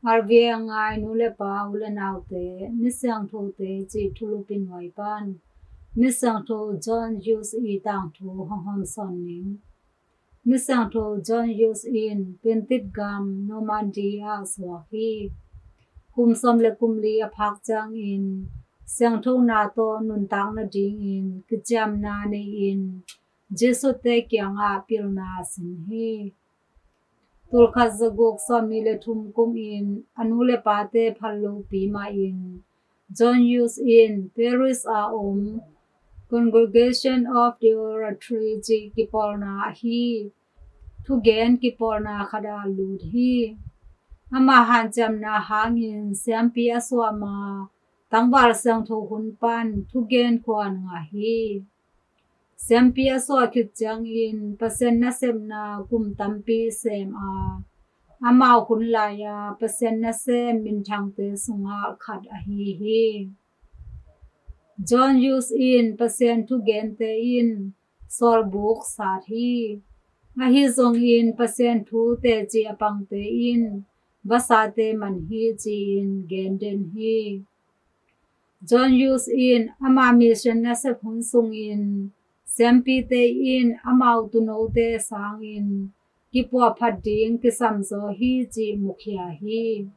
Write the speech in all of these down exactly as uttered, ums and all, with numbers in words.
RVA ngai nu le pa, u le naute, Misiangthote cih thulupi nuai pan Misiangtho John Hughes ii tangthu hong hawmsawn ning. Misiangtho John Hughes in Piantit gam Normandy ah suak hi. Kum sawm le kum li a phak ciangin siangthona tawh nuntak nadingin kiciamna nei-in Jesuitte kiangah pilna sin hi. Tulkhat zaguk sawmnih le thum kumin a nu le pate phal lopi mahin John Hughes in Paris a om Congregation of the Oratory cih kipawlna ahi thugen kipawlna khat ah lut hi. Ama hanciamna hangin siampi a suah ma, tangval siangtho hun pan thugen khuan ngah hi. Siampi a suah khit ciangin Pasian nasepna kum tampi sem a, amau hun lai-a Pasian nasem minthangte sungah khat ahi hi. John Hughes in Pasian thugente in sawlbuk sat hi. Ahi zongin Pasian thu teci a pangte in vasate man hi ci-in gen den hi. John Hughes in ama mission nasep hun sungin siampite in amau tuunote sangin kipuahphat ding kisamzaw hi cih mukhia hi.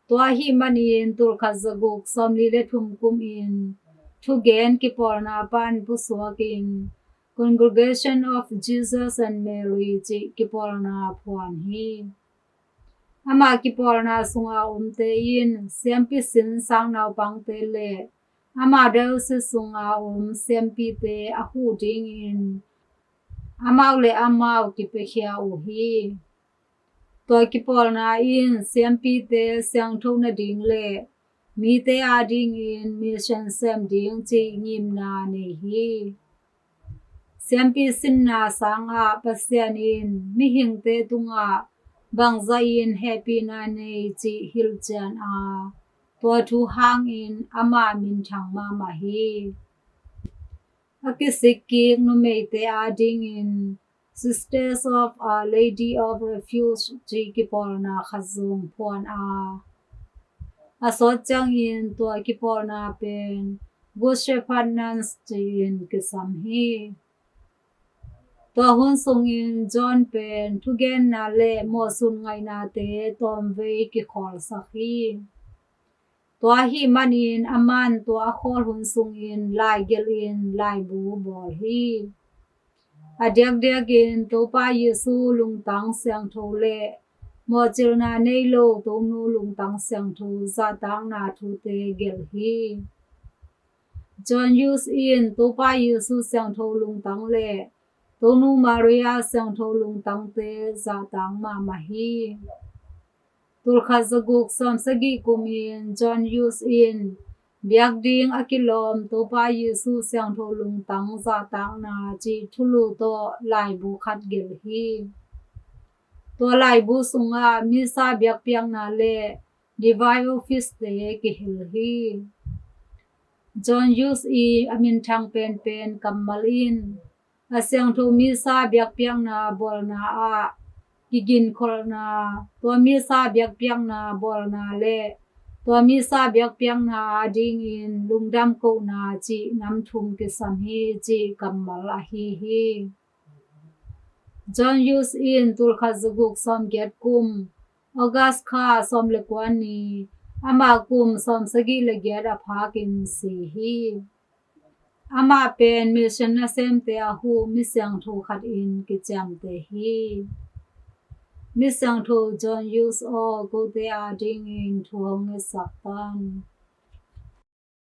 Tua ahih manin tulkhat zaguk sawmli le thum kumin thugen kipawlna pan pusuakin Congregation of Jesus and Mary cih kipawlna phuan hi. Ama kipawlna sunga omte in siampi sin sang naupangte le ama diocese sunga om siampite a huh dingin amau le amau kipiakhia uh hi. Tua kipawlna in siampite siangtho nading le mite adingin mission sem ding cih ngimna nei hi. Siampi sinna sangah Pasian in mihingte tungah bangzahin hehpihna nei cih hilhcian a, tua thu hangin amah minthang mahmah hi. A kisikkik numeite adingin Sisters of Our Lady of Refuge cih kipawlna khat zong phuan a, a sawt ciangin tua kipawlna pen Good Shepherd Nuns ci-in kisam hi. Tua hun sungin John pen thugenna le mawhsun ngaihnate tawmvei kikhawlsak hi. Tua ahih manin aman tua a khawl hun sungin laigelhin laibu bawl hi. A diakdiakin Topa Jesu lungtang siangtho le mawhcilna nei lo Tonu lungtang siangtho zahtakna thute gelh hi. John Hughes in Topa Jesu siangtho lungtang le Tonu Maria siangtho lungtangte zahtak mahmah hi. Tulkhat zaguk sawmsagih kumin John Hughes in biak ding a kilawm Topa Jesu siangtho lungtang zahtakna cih thulu tawh laibu khat gelh hi. Tua laibu sungah Missa biakpiakna le Divine Office te kihel hi. John Hughes ii a minthang penpen kammal in a siangtho Missa biakpiakna bawlna ah kiginkholhna, tua Missa biakpiakna bawlna le tua Missa biakpiakna adingin lungdam kohna cih nam thum kisam hi cih kammal ahi hi. John Hughes in tulkhat zaguk sawmgiat kum August kha sawm le kua ni, amah kum sawmsagih le giat a phakin si hi. Amah pen mission nasemte a huh mi siangtho khatin kiciamteh hi. Mi siangtho John Hughes aw, kote adingin thu hong ngetsak tan.